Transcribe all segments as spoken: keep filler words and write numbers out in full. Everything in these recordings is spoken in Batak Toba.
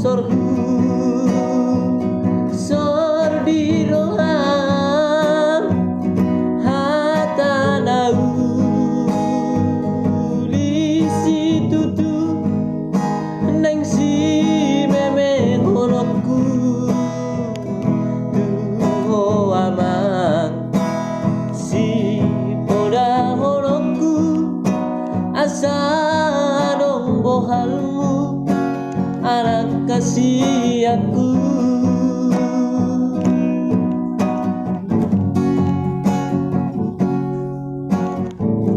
Sorhu, sor di roham hata na uli situtu, naeng simemehononku tu ho amang, sipodahononku asa adong bohalmu, anak hasianku.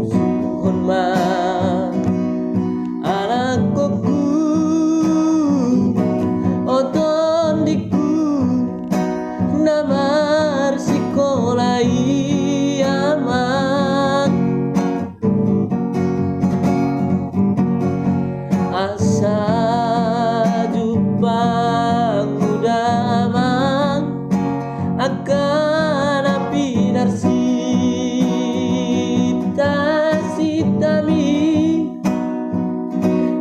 Suhon ma anakkonku, o tondingku, na marsikola i amang. Asa jumpang huda amang, angka na pinarsinta-sintami,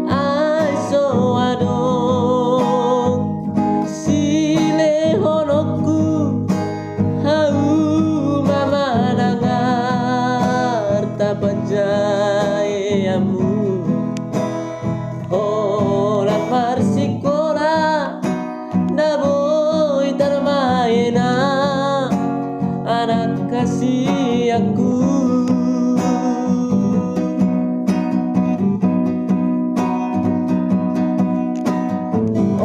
ai so adong silehononku, hauma manang arta panjaeanmu. Holan marsikola na boi tarmaena, anak hasianku.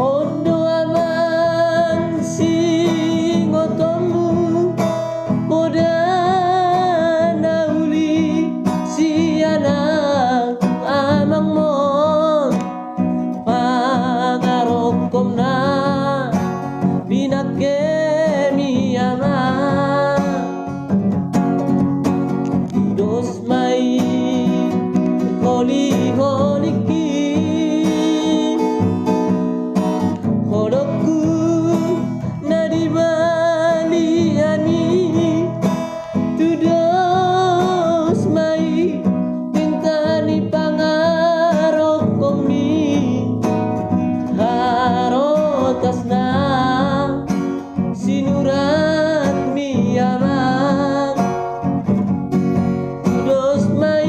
On do amang singotonmu, poda na uli sian ahu amangmon, pangarokkom na pinangkemi amang. Dos ma i holiholingki, holongku na di balian i, tudos ma i pinta ni pangarokkomi, harotasna sinuratmi amang. Tudos ma i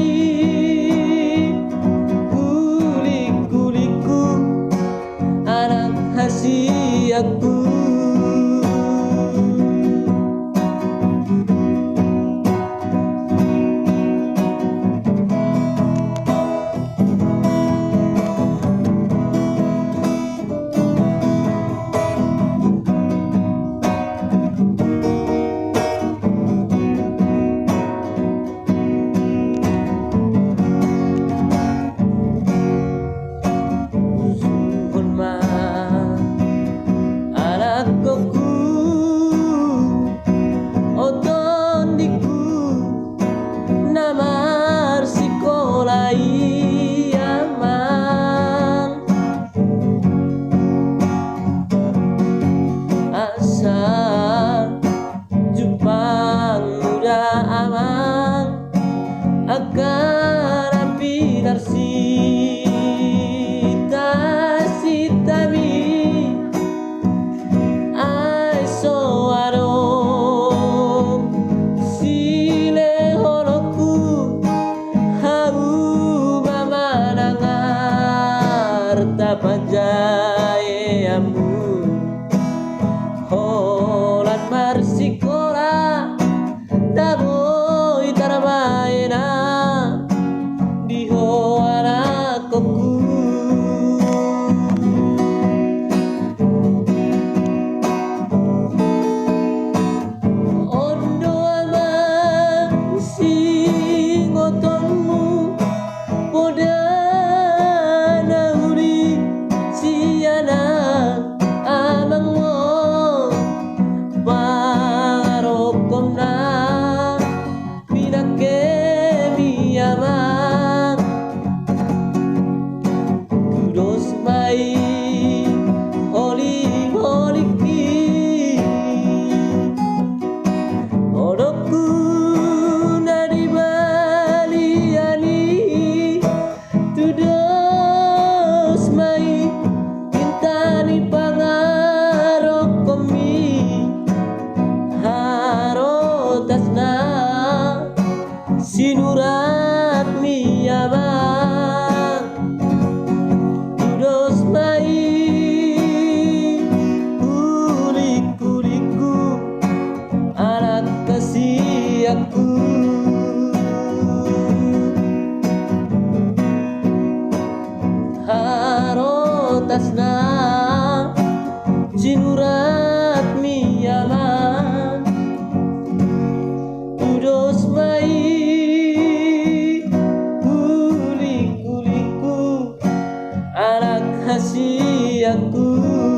hulingkulingku, anak hasianku. Suhon ma anakkonku, o tondingku, na marsikola i amang. Asa jumpang huda amang, angka na pinarsinta-sintami, ai so adong silehononku, hauma manang arta panjaeanmu. Holan marsikola na boi tarmaena di ho anakkonku. On do amang singotonmu, poda na uli sian ahu Siangku.